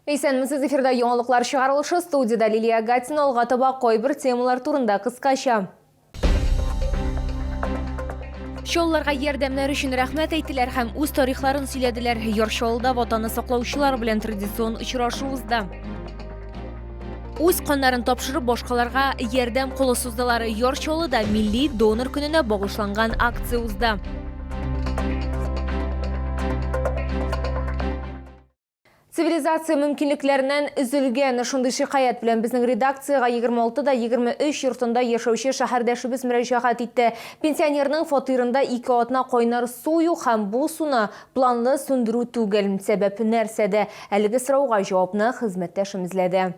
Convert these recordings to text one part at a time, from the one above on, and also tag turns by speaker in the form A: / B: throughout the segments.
A: Исәнмесез, эфирда яңалыклар чыгарылышы, студиядә Лилия Гатина, алга таба кайбер темалар турында кыскача. Чалларга ярдәмнәр өчен рәхмәт әйттеләр һәм үз тарихларын сөйләделәр. Яр Чаллыда Ватанны саклаучылар белән традицион очрашу узды. Үз каннарын тапшырып, башкаларга ярдәм кулы суздылар. Яр Чаллыда милли донор көненә багышланган акция узды. Цивилизация мөмкинлекләреннән өзелгән шундый шикаять белән безнең редакциягә 26 да 23 йортында яшәүче шәһәрдәшебез мөрәҗәгать итте. Пенсионерның фатирында ике атна кайнар су юк һәм бу суны планлы сүндерү түгел. Сәбәп нәрсәдә? Әлеге сорауга җавапны хезмәттәшем эзләде.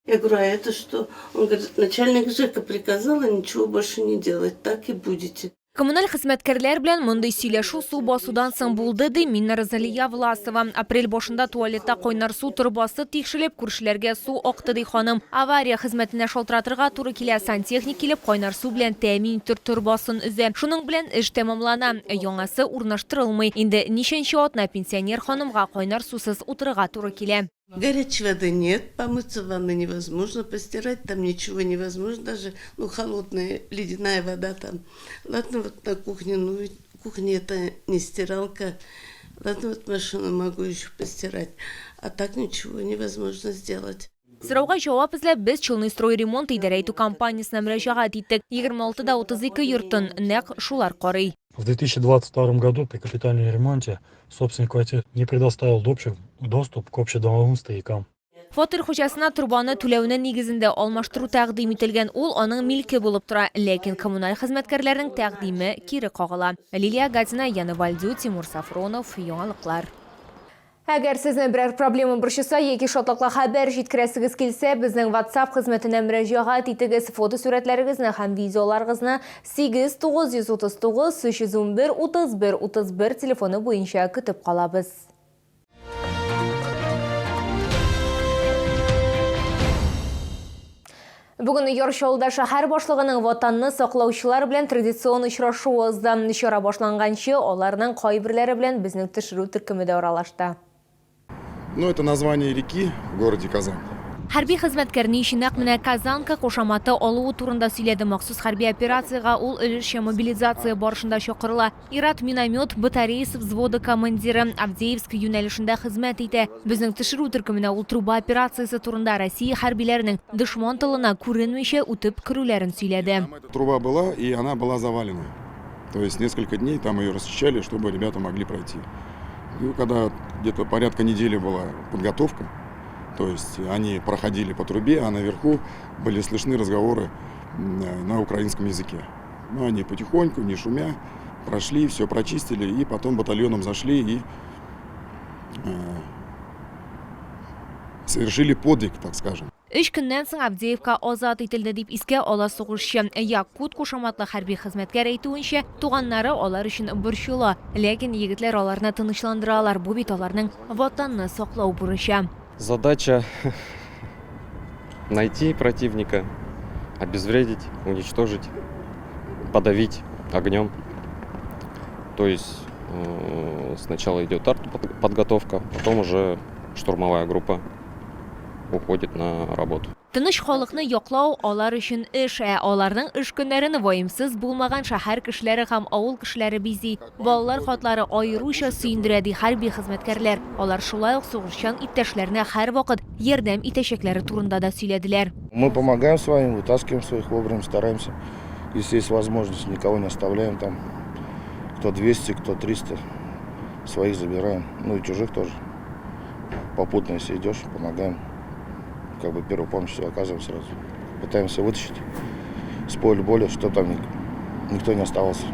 B: Я говорю, а это что? Он говорит, начальник ЖЭКа приказала ничего больше не делать, так и будете.
A: Коммуналь хезмәткәрләр белән мондый сөйләшү су басудан соң булды, ди Минна Розалия Власова. Апрель башында туалетта кайнар су торбасы тикшерелеп, күршеләргә су акты, ди ханым. Авария хезмәтенә шалтыратырга туры килә, сантехник килеп, кайнар су белән тәэмин итү торбасын өзә. Шуның белән эш тәмамлана. Ә яңасы урнаштырылмый. Инде ничәнче атна пенсионер ханымга кайнар сусыз утырырга туры килә.
B: Горячей воды нет, помыться в ванной невозможно, постирать там ничего невозможно, даже, ну, холодная, ледяная вода там. Ладно, вот на кухне, ну, ведь кухня это не стиралка. Ладно, вот машину могу еще постирать, а так ничего невозможно сделать.
A: Сорауга җавап эзләп, без Челныстройремонт идарә итү компаниясенә мөрәҗәгать иттек. 26 да 32 йортын нәкъ шулар карый.
C: В 2022 году при капитальном ремонте собственник квартиры не предоставил доступ к общедомовым стоякам.
A: Фатир хуҗасына торбаны түләүне нигезендә алмаштыру тәкъдим ителгән, ул аның милке булып тора, ләкин коммуналь хезмәткәрләрнең тәкъдиме кире кагыла. Лилия Гатина, Яна Вальдю, Тимур Сафронов, Яңалыклар. Әгәр сезне берәр проблема борчыса яки шатлыклы хәбәр җиткерәсегез килсә, безнең WhatsApp хезмәтенә мөрәҗәгать итегез. Фотосурәтләрегезне һәм видеоларыгызны 8 939 311 31 31 телефоны буенча көтеп калабыз. Бүген Яр Чаллыда шәһәр башлыгының Ватанны саклаучылар белән традицион очрашуы узды. Чара башланганчы, аларның кайберләре белән безнең төшерү төркеме дә аралашты.
D: Ну, это название реки в городе Казань.
A: Хәрби хезмәткәр ни өчен нәкъ менә Казанка кушаматы алуы турында сөйләде. Махсус хәрби операциягә ул өлешчә мобилизация барышында чакырыла. Ир-ат миномет батареясы взводы командиры, Авдеевск юнәлешендә хезмәт итә. Безнең төшерү төркеменә ул труба операциясе турында Россия хәрбиләренең дошман тылына күренмичә үтеп керүләрен сөйләде.
D: Труба была, и она была завалена. То есть несколько дней там ее расчищали, чтобы ребята могли пройти. И когда где-то порядка недели была подготовка, то есть они проходили по трубе, а наверху были слышны разговоры на украинском языке. Но они потихоньку, не шумя, прошли, все прочистили, и потом батальоном зашли и совершили подвиг, так скажем.
A: Өч көннән соң Авдеевка азат ителде, дип искә ала сугышчы. Якут кушаматлы хәрби хезмәткәр әйтүенчә, туганнары алар өчен борчыла. Ләкин егетләр аларны тынычландыралар, бу бит аларның Ватанны саклау бурычы.
E: Задача найти противника, обезвредить, уничтожить, подавить огнем. То есть э, сначала идет артподготовка, потом уже штурмовая группа уходит на работу.
A: Тыныч халыкны яклау алар өчен эш, ә аларның эш көннәрен ваемсыз булмаган шәһәр кешеләре һәм авыл кешеләре бизи. Балалар хатлары аеруча сөендерә, ди хәрби хезмәткәрләр. Алар шулай ук сугышчан иптәшләренә һәрвакыт ярдәм итәчәкләре турында да сөйләделәр.
F: Мы помогаем своим, вытаскиваем своих вовремя, стараемся, если есть возможность, никого не оставляем там, кто 200, кто 300, своих забираем, ну и чужих тоже. Попутно, если идешь, помогаем, как бы первую помощь оказываем сразу. Пытаемся вытащить с поля боя, чтобы там никто не оставался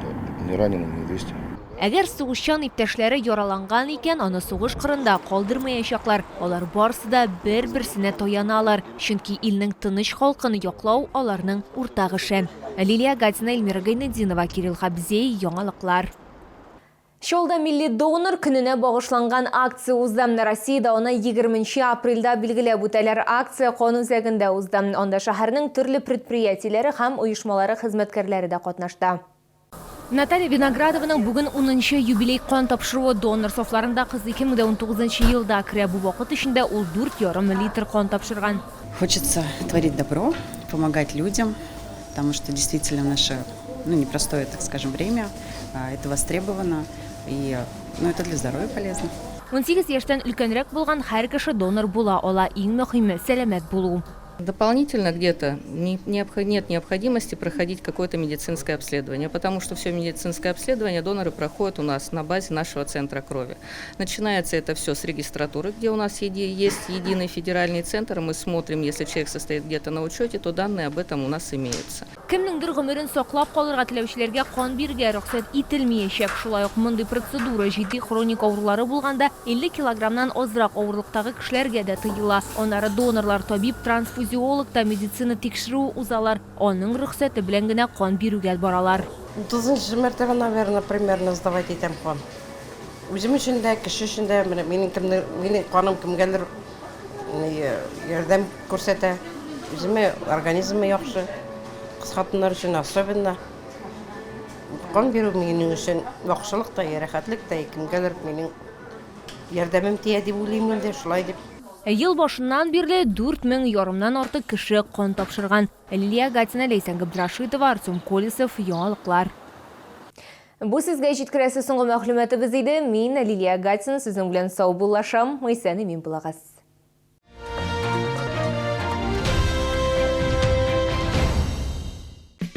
F: ни раненым, ни 200.
A: Әгәр сугышчан иптәшләре яраланган икән, аны сугыш кырында калдырмаячаклар. Алар барысы да бер-берсенә таяналар, чөнки илнең тыныч халкын яклау аларның уртак эше. Лилия Гатина, Эльмира Гайнетдинова, Кирилл Хабзей, Яңалыклар. Чаллыда милли донор көненә багышланган акция узды. Россиядә аны 20 нче апрельдә билгеләп үтәләр. Акция кан үзәгендә узды. Анда шәһәрнең төрле предприятиеләре һәм оешмалары хезмәткәрләре дә катнашты. Наталья Виноградованың бүген 10нчы юбилей кан тапшыруы. Донор сафларында кыз 2019 елда керә. Бу вакыт эчендә ул 4,5 литр кан тапшырган.
G: Хочется творить добро, помогать людям, потому что действительно наше, ну, непростое, так скажем, время, это востребовано, и, ну, это для здоровья полезно.
A: 18 яшьтән өлкәнрәк булган һәр кеше донор була ала. Иң мөһиме сәламәт булу.
H: Дополнительно где-то нет необходимости проходить какое-то медицинское обследование, потому что все медицинское обследование доноры проходят у нас на базе нашего центра крови. Начинается это все с регистратуры, где у нас есть единый федеральный центр. Мы смотрим, если человек состоит где-то на учете, то данные об этом у нас имеются.
A: Кемнеңдер гомерен саклап калырга теләүчеләргә кан бирергә рөхсәт ителмәячәк. Шулай ук мондый процедура җитди хроник авырулары булганда 50 килограммнан азрак авырлыктагы кешеләргә дә тыела. Аннары донорлар табиб, трансфузиолог та медицина тикшерүе узалар. Аның рөхсәте белән генә кан бирүгә баралар.
I: 30 мәртәбә, наверное, примерно сдавать итәм кан. Үзем өчен дә, кеше өчен дә, менә минем кемнең, минем каным кемгәдер ярдәм күрсәтә. Үземә организмы яхшы. Кыз хатыннар өчен особенно. Кан бирү минем өчен яхшылык та, рәхәтлек тә, кемгәдер минем ярдәмем тия дип уйлыйм инде, шулай дип.
A: Ел башыннан бирле 4500-нан артык кеше кан тапшырган. Лилия Гатина, Ләйсән Габдрашитова, Артем Колесов, Яңалыклар. Бу сезгә җиткерәсе соңгы мәгълүматыбыз иде. Мин Лилия Гатина сезнең белән саубуллашам. Исән имин булыгыз.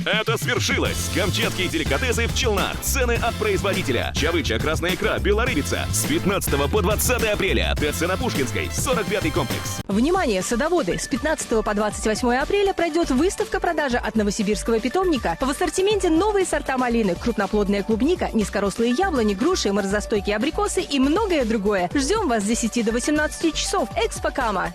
J: Это свершилось! Камчатские деликатесы в Челнах. Цены от производителя. Чавыча, красная икра, белорыбица. С 15 по 20 апреля. ТЦ на Пушкинской, 45-й комплекс.
K: Внимание, садоводы! С 15 по 28 апреля пройдет выставка-продажа от новосибирского питомника. В ассортименте новые сорта малины, крупноплодная клубника, низкорослые яблони, груши, морозостойкие абрикосы и многое другое. Ждем вас с 10 до 18 часов. Экспо Кама.